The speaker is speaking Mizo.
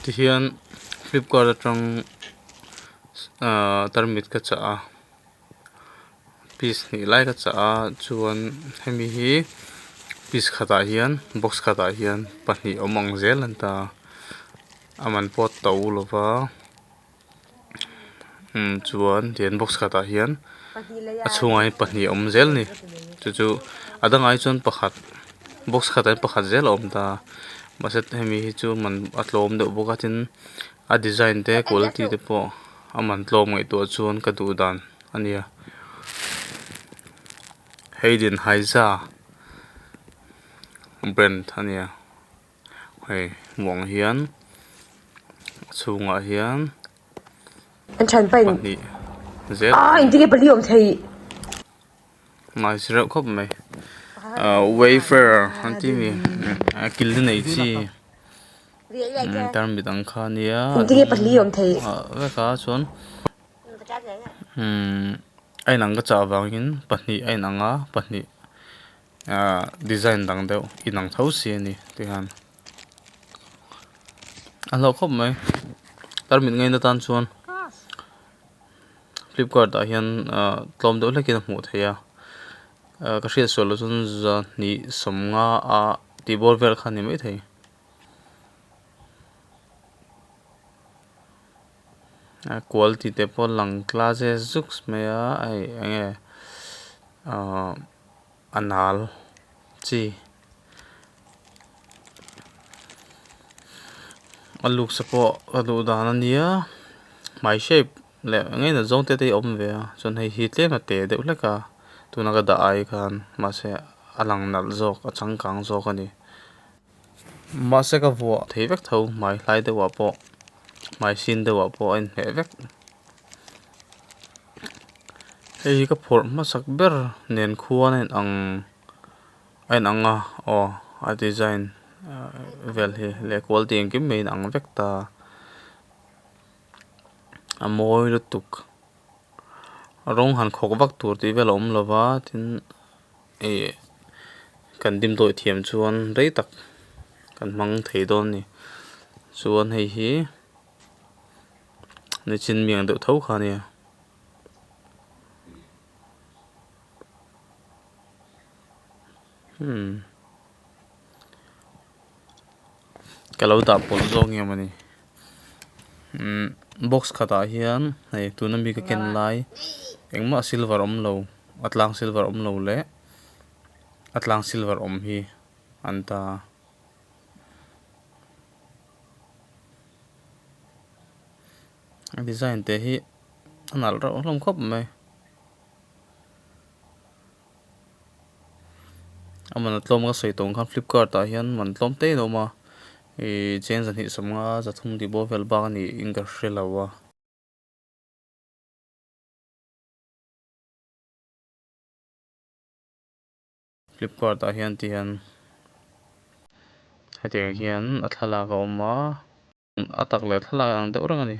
Tihian flipkart atang ahh tarmit ka chah a piece hnih lai ka chah a chuan hemi hi piece khatah hian box khatah hian pahnih awm ang zel an ta a a man pawh a to lova umm chuan tihian box khatah hian a chhungah hian pahnih a awm zel a ni chu chu a dangah hi chuan pakhat box khatah hian pakhat zel a awm ta mahse hemi hi chu man a tlawm deuh bawk a tin a design te quality te pawh a man tlawm ngaihtuah chuan ka duh dan a nia Hayden Haiza brand a nia. Hei hmuh ang hian a chhungah hian pahnih zel nice reuh khawp mai ah wafer an tih ami a kil nei chi tarmit ang kha ania ah vek a chuan umm a inang ka chah avangin pahnih a inang a pahnih. Ahh design dang deuh inang tho si a ni tikhan a hlauh khawp mai tarmit ngaina tan chuan flipkart ah hian ahh tlawm deuh hlekin a hmuh theih a ahh ka hriat sual loh chuan zahnih sawmnga ah tih bawr vel kha a ni maithei. A quality te pawh a lang tla zet zuk mai a hei eng nge ahh a nal chi a looks te pawh a duh dan a nia hmai shape leh eng eng zawng te te hi a awm ve a chuan hei hi tlem a te deuh hlek a tuna ka dah ai khan mahse a lang nalh zawk a changkang zawk a ni. Mahse ka vuah thei vek tho hmai hlai deuhah pawh hmai sin deuhah pawh a inhmeh vek. Hei hi ka phawrh hmasak ber nen khuan a inang a inang a aw a design vel hi leh quality engkim mai a inang vek ta a mawi lutuk rawng han khawk vak tur tih vel a awm lova tin Ih kan dimdawi thiam chuan rei tak kan hmang thei dawn a ni chuan hei hi nichin mi ang deuh tho kha a nia. Umm ka lo dah pawlh zawk nge mawni umm box khatah hian hei tuna mi ka ken lai engmah silver awm lo. A tlang silver awm lo leh a tlang silver awm hi an ta. A design te hi a nalh reuh hlawm khawp mai. A man a tlawm ka sawi tawh ang khan flipkart ah hian man tlawm te in a awm a ih cheng zahnih sawmnga zathum tih bawr vel bak a niin ka hre lo a. Flipkart ah hian ti hian hetiang hian a thlalak a awm a a tak leh thlalak ang deuh reng a ni.